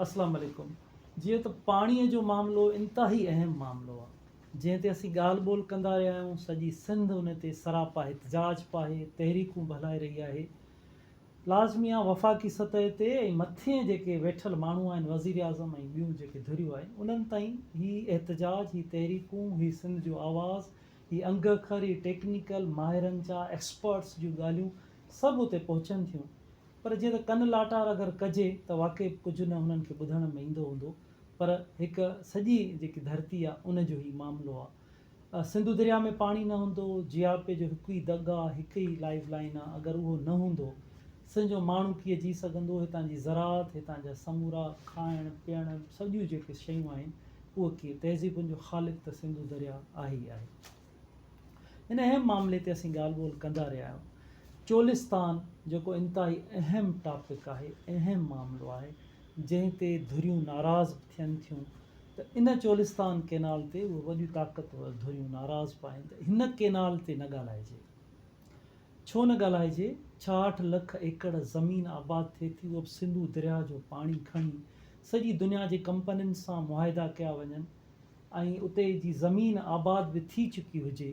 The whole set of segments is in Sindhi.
اسلام عليڪم جيئن ته پاڻي جو معاملو انتهائي اهم معاملو آ جنهن تي اسين ڳالهه ٻولهه ڪندا رهيا آهيون سڄي سنڌ ان تي سراپا احتجاج به آهي تحريڪون به هلائي رهي آهي لازمي آ وفاقي سطح تي ۽ مٿين جيڪي ويٺل ماڻهو آهن وزيراعظم ۽ ٻيون جيڪي ڌريون آهن انهن تائين هي احتجاج هي تحريڪون هي سنڌ جو آواز هي انگ اکر هي ٽيڪنيڪل ماهرن جا ايڪسپرٽس جون ڳالهيون سڀ اتي پهچن ٿيون پر جيئن ته ڪن لاٽار اگر ڪجي ته واقعي به ڪجهه نه هنن کي ٻڌڻ ۾ ايندو هوندو پر هڪ سڄي جيڪي ڌرتي آ ان جو هي معاملو آ. سنڌو درياء ۾ پاڻي نه هوندو، جياپي جو هڪ ئي دڳ آ، هڪ ئي لائيف لائين آ، اگر اهو نه هوندو سنڌ جو ماڻهو ڪيئن جي سگهندو، هتان جي زراعت، هتان جا سمورا کائڻ پيئڻ سڄيون جيڪي شيون آهن اهي ڪيئن، تهذيبن جو خالق ته سنڌو درياء آهي ئي آهي. ان اهم معاملي تي اسين ڳالهه ٻولهه ڪندا رهيا آهيون. چولستان جيڪو انتهائي اهم ٽاپڪ آهي، اهم معاملو آهي، جنهن تي ڌريون ناراض به ٿين ٿيون ته ان چولستان ڪينال تي اهي وڏيون طاقتور ڌريون ناراض به آهن ته هن ڪينال تي نه ڳالهائجي. ڇو نه ڳالهائجي؟ 66 لک ايڪڙ زمين آباد ٿئي ٿي اهو به سنڌو درياهه جو پاڻي کڻي سڄي دنيا جي ڪمپنين سان معاهدا ڪيا وڃن ۽ اتي جي زمين آباد به ٿي چڪي هجي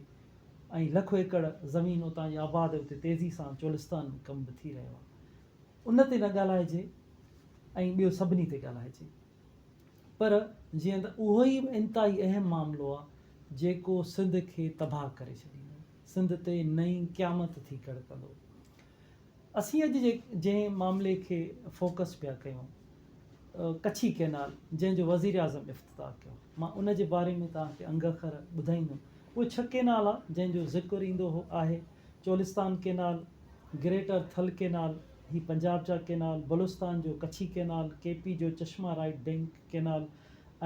۽ لک ايڪڙ زمين اتان جي آباد اتي تيزي سان چولستان ۾ ڪم به ٿي رهيو آهي ان تي نه ڳالهائجي ۽ ٻيو سڀني تي ڳالهائجي پر جيئن ته اهو ئي انتهائي اهم معاملو آهي جيڪو سنڌ کي تباهه ڪري ڇڏيندو سنڌ تي نئين قيامت ٿي ڪڙڪندو اسين اڄ جي جنهن معاملي کي فوڪس پيا ڪيون ڪڇي ڪينال جنهن جو وزيراعظم افتتاح ڪيو مان ان جي باري ۾ توهان کي انگ اکر ٻڌائيندم اهو ڇهه ڪينال آ جنهن جو ذڪر ايندو هو آهي Cholistan canal greater Thal canal هي پنجاب جا ڪينال بلوچستان جو ڪڇي ڪينال ڪي پي جو چشما رائيٽ بينڪ ڪينال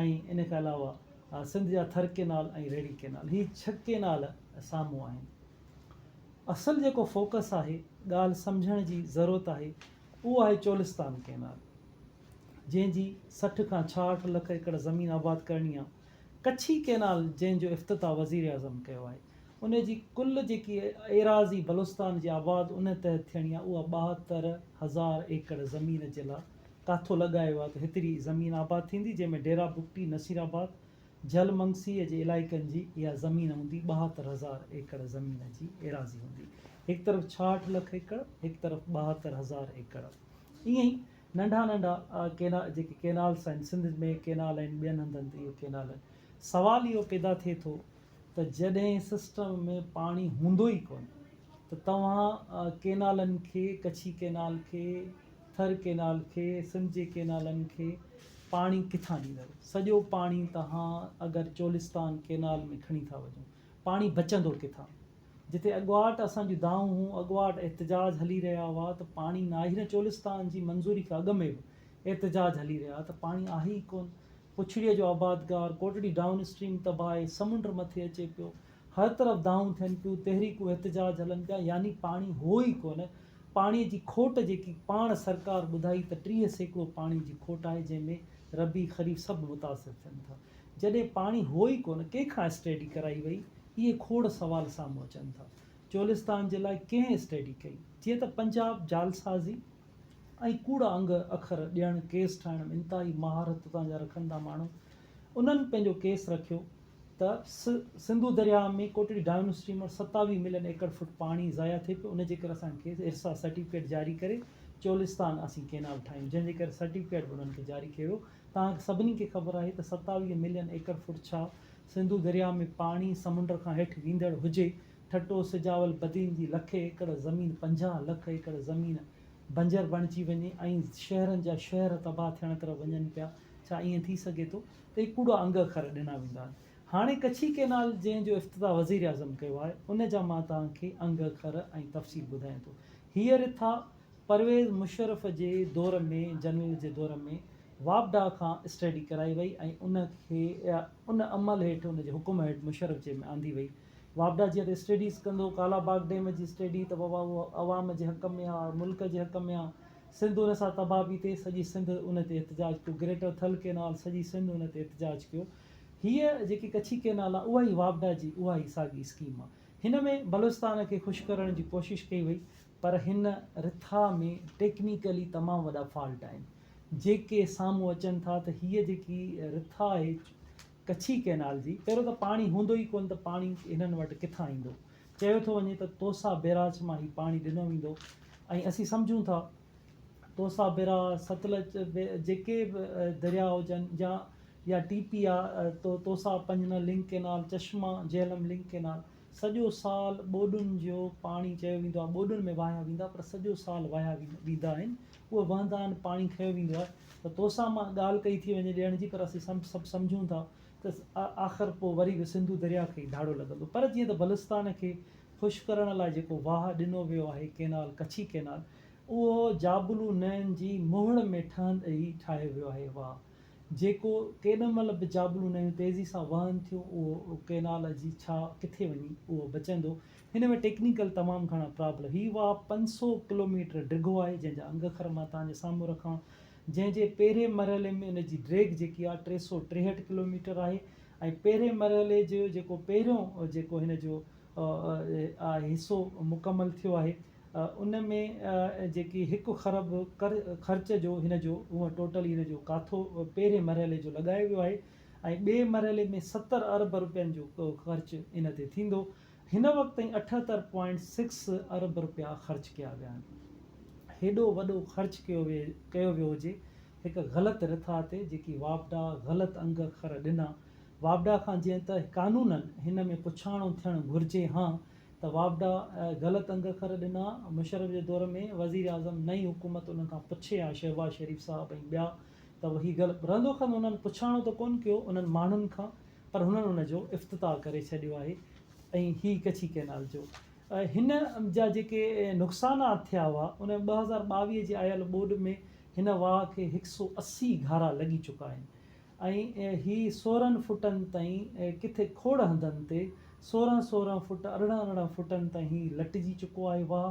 ۽ ان کان علاوه سنڌ جا ٿر ڪينال ۽ ريڙهي ڪينال هي ڇهه ڪينال سامهون آهن اصل جيڪو فوڪس آهي، ڳالهه سمجهڻ جي ضرورت آهي، اهو آهي چولستان ڪئنال، جنهن جي 60 کان 66 لک ايڪڙ زمين آباد ڪرڻي آ. ڪڇي ڪئنال جنهن جو افتتاح وزيراعظم ڪيو آهي، ان جي ڪل جيڪي ايراضي بلوچستان جي آباد ان تحت ٿيڻي آ، اها 72 هزار ايڪڙ زمين جي لا ڪاٿو لڳايو آ ته هيتري زمين آباد ٿيندي، جنهن ۾ ڊيرا بگٽي، نصير آباد، جهل منگسيء جي علائقن جي اها زمين هوندي 72 هزار ايڪڙ زمين جي ايراضي هوندي. هڪ طرف 66 لک ايڪڙ، هڪ طرف 72 هزار ايڪڙ. ائين ئي ننڍا ننڍا ڪينا جيڪي ڪينالس آهن سنڌ ۾ ڪينال آهن ٻين هنڌن تي اهي ڪينال آهن. سوال اهو پيدا ٿئي ٿو ته جڏهن سسٽم ۾ پاڻي هوندو ئي ڪونه ته توهان ڪينالن کي ڪڇي ڪينال کي ٿر ڪينال کي، سنڌ جي ڪينالن کي پاڻي ڪٿان ڏيندؤ؟ سڄو پاڻي توهان اگر چولستان ڪينال ۾ کڻي ٿا وڃو، پاڻي بچندو ڪٿان؟ جتي اڳواٽ اسان جون دانهون هون، اڳواٽ احتجاج هلي رهيا هئا ته پاڻي ناهي، هن چولستان جي منظوري کان اڳ ۾ به احتجاج هلي رهيا هئا ته پاڻي آهي ئي ڪونه، پڇڙيء جو آبادگار، ڪوٽڙي ڊائون اسٽريم تباهه آهي، سمنڊ مٿي اچي پيو، هر طرف دانهون ٿين پيون، تحريڪون احتجاج هلن پيا، يعني پاڻي هو ئي ڪونه، پاڻي جي کوٽ جيڪي پاڻ سرڪار ٻڌائي ته 30% پاڻي جي کوٽ آهي جنهن ۾ ربيع خريف سڀ متاثر ٿين ٿا جڏهن پاڻي هو ئي ڪونه ڪنهن کان اسٽيڊي ڪرائي وئي اهي کوڙ سوال سامهون اچن ٿا چولستان جي لاء ڪنهن اسٽيڊي ڪئي جيئن ته پنجاب جعلسازي ۽ ڪوڙا انگ اکر ڏيڻ ڪيس ٺاهڻ ۾ انتهائي مهارت اتان جا رکن ٿا ماڻهو انهن پنهنجو ڪيس رکيو ته سنڌو درياهه ۾ ڪوٽڙي ڊائون اسٽريم وٽ 27 ملين ايڪڙ فوٽ پاڻي ضايع ٿئي پيو ان جي ڪري اسان کي ارسا سرٽيفڪيٽ جاري ڪري چولستان اسين ڪينال ٺاهيون جنهن جي ڪري سرٽيفڪيٽ به انهن کي جاري ڪيو ويو توهان کي سڀني کي خبر آهي ته 27 ملين ايڪڙ فوٽ ڇا سنڌو درياهه ۾ پاڻي سمنڊ کان هيٺ ويندڙ هجي ٺٽو سجاول بدين جي لکين ايڪڙ زمين 50 لک ايڪڙ زمين بنجر بڻجي وڃي ۽ شهرن جا شهر تباهه ٿيڻ طرف وڃن پيا ڇا ائين ٿي سگهي ٿو ته اهي ڪوڙا انگ اکر ڏنا ويندا آهن. هاڻي ڪڇي ڪينال جنهن جو افتتاح وزيراعظم ڪيو آهي ان جا مان توهان کي انگ اکر ۽ تفصيل ٻڌايان ٿو. هيء رٿا پرويز مشرف جي دور ۾ جنرل جي دور ۾ واپڊا کان اسٽڊي ڪرائي وئي ۽ ان کي ان عمل هيٺ ان جي حڪم هيٺ مشرف جي ۾ آندي وئي. واپڊا جيئن ته اسٽڊيز ڪندو ڪالا باغ ڊيم جي اسٽڊي ته بابا اهو عوام جي حق ۾ آ ملڪ جي حق ۾ آ سنڌ ان سان تباهه پئي ٿئي، سڄي سنڌ ان تي احتجاج ڪيو، گريٽر ٿل ڪينال سڄي سنڌ ان تي احتجاج ڪيو. هيء جيڪي ڪڇي ڪينال آ اها ئي واپڊا جي اها ئي ساڳي اسڪيم آ. هن ۾ بلوچستان کي خوش ڪرڻ جي ڪوشش ڪئي وئي پر هن رٿا ۾ ٽيڪنيڪلي تمام وڏا فالٽ آهن. جيڪي سامهون اچن ٿا ته هيء جيڪي رٿا آهي ڪڇي ڪئنال جي، پهريون ته پاڻي هوندو ئي ڪونه ته پاڻي هنن وٽ ڪٿان ايندو؟ چيو ٿو وڃي ته توسا بيراج مان هي پاڻي ڏنو ويندو ۽ اسين سمجهون ٿا توسا بيراج، ستلج جيڪي به درياء هجن يا يا ٽي پي آ Taunsa Panjnad link canal, Chashma Jhelum link canal سڄو سال ٻوڏن جو پاڻي چيو ويندو آهي ٻوڏن ۾ واهيا ويندا پر سڄو سال واهيا ويندا آهن اهي وهندا آهن پاڻي کنيو ويندو آهي ته توسان مان ڳالهه ڪئي ٿي وڃي ڏيڻ جي پر اسين سڀ سمجهون ٿا ته آخر پوء وري به سنڌو درياء کي ئي ڌاڙو لڳندو پر جيئن ته بلوچستان کي خوش ڪرڻ لاء جيڪو واهه ڏنو ويو آهي ڪينال ڪڇي ڪينال اهو جابلو نئن جي مهڙ ۾ ٺهندي ئي ٺاهيو ويو آهي واهه جيڪو ڪيڏ مھل به جابلو نيون تيزي سان وهن ٿيون اهو ڪئنال جي ڇا ڪٿي وڃي اهو بچندو هن ۾ ٽيڪنيڪل تمام گهڻا پرابلم هي واهه 500 ڪلوميٽر ڊگهو آهي جنهن جا انگ اکر مان توهان جي سامهون رکان جنهن جي پهرين مرحلي ۾ ان جي ڊيگهه جيڪي آهي 363 ڪلوميٽر آهي ۽ پهرين مرحلي جو جيڪو پهريون جيڪو هن جو آهي حصو مڪمل ٿيو آهي ان ۾ جيڪي هڪ کرب خرچ جو هن جو هونء ٽوٽل هن جو ڪاٿو پهرين مرحلي جو لڳايو ويو آهي ۽ ٻئي مرحلي ۾ 70 ارب روپين جو خرچ ان تي ٿيندو. هن وقت تائين اٺهتر پوائنٽ سڪس ارب روپيا خرچ ڪيا ويا آهن. هيڏو وڏو خرچ ڪيو ويو هجي هڪ غلط رٿا تي جيڪي واپڊا غلط انگ اکر ڏنا. واپڊا کان جيئن ته قانونن هن ۾ پڇاڻو ٿيڻ گهرجي هان ته واپڊا غلط انگ اکر ڏنا، مشرف جي دور ۾ وزيراعظم نئين حڪومت انهن کان پڇي ها شهباز شريف صاحب ۽ ٻيا ته هي غلط رهندو کان انهن پڇاڻو ته ڪونه ڪيو انهن ماڻهن کان پر هنن ان جو افتتاح ڪري ڇڏيو آهي ۽ هي ڪڇي ڪئنال جو هن جا جيڪي نقصانات ٿيا هئا ان 2022 جي آيل ٻوڏ ۾ هن واهه کي هڪ سو 80 گهارا لڳي چڪا آهن. ۽ هي 16 فٽن تائين ڪٿي کوڙ هنڌن تي 16 16 فٽ 18 18 فٽن تائين هي لٽجي چڪو آهي واهه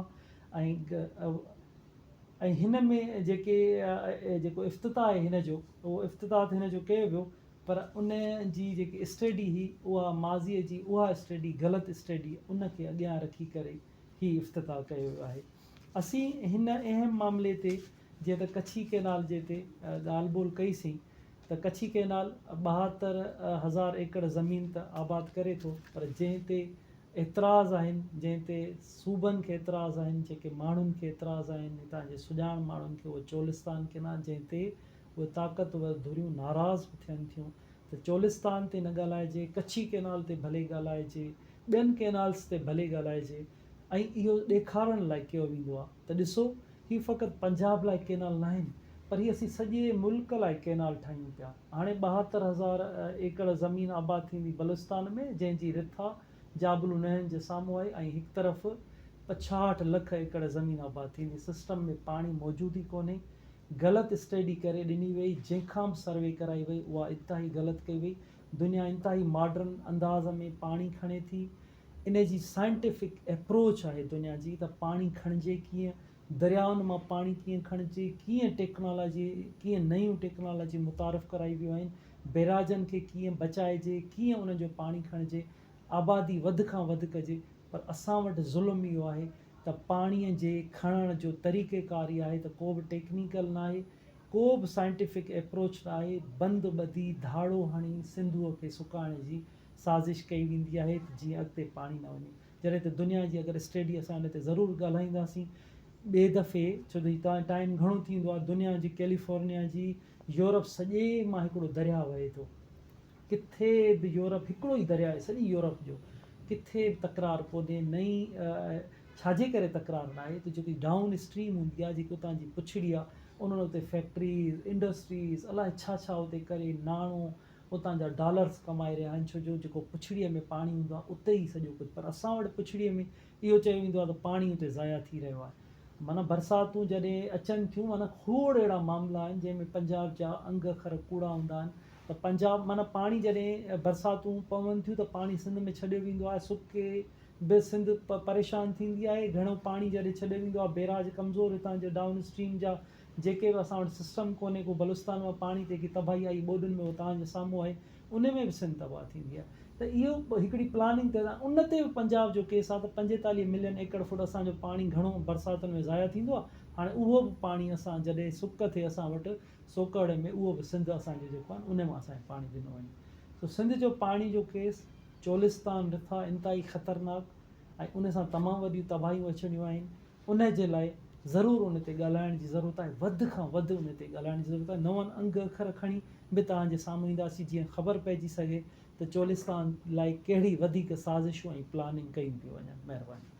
۽ ۽ هن ۾ جيڪي جيڪو افتتاح آهي هن جو اهو افتتاح ته هن جو ڪيو ويو پر ان جي جيڪي اسٽيڊي هئي اها ماضيء جي اها اسٽيڊي غلط اسٽيڊي ان کي اڳيان رکي ڪري هي افتتاح ڪيو ويو آهي اسين هن اهم معاملي تي جيئن ته ڪڇي ڪئنال جي تي ڳالهه ٻولهه ڪئي سين ته ڪڇي ڪئنال 72 هزار ايڪڙ زمين ته آباد ڪري ٿو پر جنهن تي اعتراض آهن جنهن تي صوبن کي اعتراض آهن جيڪي ماڻهن کي اعتراض آهن هتان جي سڄاڻ ماڻهن کي اهو چولستان ڪئنال جنهن تي اهي طاقتور ڌريون ناراض به ٿين ٿيون ته چولستان تي نه ڳالهائجي ڪڇي ڪئنال تي ڀلي ڳالهائجي ٻين ڪئنالز تي ڀلي ڳالهائجي ۽ اهو ڏيکارڻ لاء ڪيو ويندو آهي ته ڏسو هي فقط پنجاب لاء ڪينال ناهن پر هي اسين سڄي ملڪ لاء ڪينال ٺاهيون پيا. هاڻي 72 هزار ايڪڙ زمين آباد ٿيندي بلوچستان ۾ جنهن جي رٿا جابلو نهن جي سامهون آهي ۽ هڪ طرف 65 لک ايڪڙ زمين آباد ٿيندي. سسٽم ۾ پاڻي موجود ئي ڪونهي. غلط اسٽيڊي ڪري ڏني وئي جنهن کان به سروي ڪرائي وئي اها انتهائي غلط ڪئي وئي. دنيا انتهائي ماڊرن انداز ۾ پاڻي کڻي ٿي. ان جي سائنٽيفڪ ايپروچ آهي دنيا جي ته پاڻي کڻجي ڪيئن، دريائن مان پاڻي ڪيئن کڻجي، ڪيئن ٽيڪنالاجي، ڪيئن نيون ٽيڪنالاجي متعارف ڪرائي ويون آهن، بيراجن کي ڪيئن بچائجي، ڪيئن انهن جو پاڻي کڻجي، آبادي وڌ کان وڌ ڪجي پر اسان وٽ ظلم اهو آهي ته پاڻي جي کڻڻ جو طريقيڪار ئي آهي ته ڪو به ٽيڪنيڪل ناهي، ڪو به سائنٽيفڪ ايپروچ ناهي، بند ٻڌي ڌاڙو هڻي سنڌوء کي سڪائڻ جي سازش ڪئي ويندي آهي ته جيئن اڳتي پاڻي نه وڃي جڏهن ته دنيا جي اگر اسٽيڊي اسان ان تي ضرور ڳالهائينداسين ٻئي دفعي ڇو ته هي ٽائيم گهڻو ٿيندو آهي دنيا جي ڪيليفورنيا جي يورپ سڄي مان هڪڙو درياء وهي ٿو ڪٿي به يورپ هڪڙو ئي درياء آهي سڄي يورپ جو ڪٿي به تڪرار ڪونهي نه ئي ڇاجي ڪري تڪرار نه آهي ته جيڪي ڊائون اسٽريم هوندي آهي جيڪي اتان جي پڇڙي آهي انهن اتي فيڪٽريز انڊسٽريز الائي ڇا ڇا اتي ڪري ناڻو اتان جا ڊالرز ڪمائي رهيا آهن ڇو جو جيڪو پڇڙيء ۾ پاڻي هوندو آهي اتي ئي سڄو ڪجهه پر اسان وٽ پڇڙيء ۾ اهو چيو ويندو آهي ته پاڻي اتي ضايع ٿي رهيو آهي معنيٰ برساتون جڏهن اچن ٿيون معنيٰ کوڙ اهڙا معاملا آهن جنهن ۾ پنجاب جا انگ اکر ڪوڙا هوندا آهن ته پنجاب معنيٰ پاڻي جڏهن برساتون پون ٿيون ته پاڻي سنڌ ۾ ڇڏيو ويندو آهي سڪي به سنڌ پريشان ٿيندي آهي گهڻو پاڻي جڏهن ڇڏيو ويندو آهي بيراج ڪمزور هتان جو ڊائون اسٽريم جا جيڪي به اسان وٽ سسٽم ڪونهي ڪو بلوچستان مان پاڻي جيڪي تباهي آئي ٻوڏن ۾ اهو توهان جي سامهون آهي ان ۾ به سنڌ تباهه ٿيندي آهي ته اهو هڪڙي پلاننگ تي ان تي به پنجاب جو ڪيس آهي ته 45 ملين ايڪڙ فوٽ اسان جو پاڻي گهڻو برساتن ۾ ضايع ٿيندو آهي هاڻي اهو به پاڻي اسان جڏهن سڪ ٿئي اسان وٽ سوڪهڙي ۾ اهو به سنڌ اسان جو جيڪو آهي ان مان اسان کي پاڻي ڏنو وڃي. سو سنڌ جو پاڻي جو ڪيس، چولستان رٿا انتهائي خطرناڪ ۽ ان سان تمام وڏيون تباهيون اچڻيون آهن ان جي لاء ضرور ان تي ڳالهائڻ جي ضرورت آهي وڌ کان وڌ ان تي ڳالهائڻ جي ضرورت آهي نون انگ اکر کڻي به توهان جي سامهون اينداسين جيئن خبر پئجي سگهي ته چولستان لاء ڪهڙي وڌيڪ سازشون ۽ پلاننگ ڪيون پيون وڃن مهرباني.